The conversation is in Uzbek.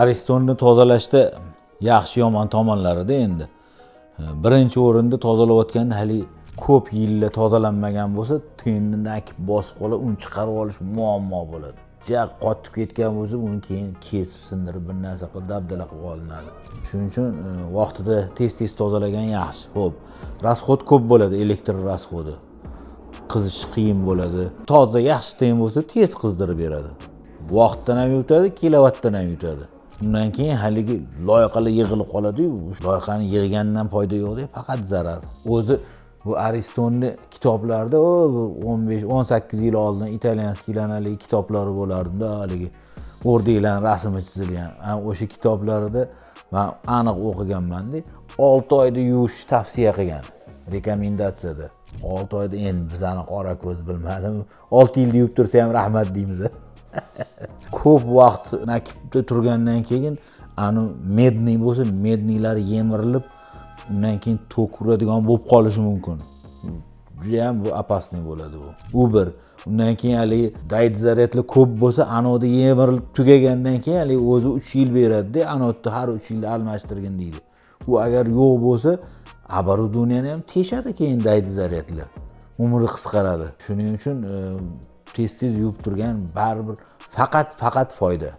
Aristonni tozalashda yaxshi, yomon tomonlarida endi. Birinchi o'rinda tozalayotganda hali ko'p yillar tozalanmagan bo'lsa, tenni nakib bosib qolib, uni chiqarib olish muammo bo'ladi. Ja qotib ketgan bo'lsa, uni keyin kesib, sindirib, bir narsa qilib, dabdala qilib olinadi. Shuning uchun vaqtida tez tez tozalagan yaxshi. Ho'p, расход ko'p bo'ladi, elektr расход i, qizishi qiyin bo'ladi. Toza, yaxshi ten bo'lsa, tez qizdirib beradi, vaqtdan ham yutadi, kilovatdan ham yutadi. Undan keyin haligi loyqalar yig'ilib qoladiyu, loyqani yig'gandan foyda yo'qda, faqat zarar. O'zi bu Aristonni kitoblarida 15-18 yil oldin итальянский larni haligi kitoblari bo'lardida, haligi o'rdaklarni rasmi chizilgan. Ana o'sha kitoblarida man aniq o'qiganmanda, 6 oyda yuvishni tavsiya qilgan, рекомендация da 6 oyda. Endi bizani qora ko'z, bilmadim, 6 yilda yuvib tursa ham rahmat deymiz. Ko'p vaqt nakibda turgandan keyin ani медный bo'lsa, медный lari yemirilib, undan keyin tok uradigan bo'lib qolishi mumkin. Judayam bu опасный bo'ladi. Bu bir. Undan keyin haligi daydi zaryadlar ko'p bo'lsa, anodi yemirilib tugagandan keyin haligi o'zi 3 yil beradida, anodni har 3 yilda almashtirgin deydi. U agar yo'q bo'lsa, оборудование ni ham teshadi keyin, daydi zaryadlar umri qisqaradi. Shuning uchun tez tez yuvib turgan baribir faqat foyda.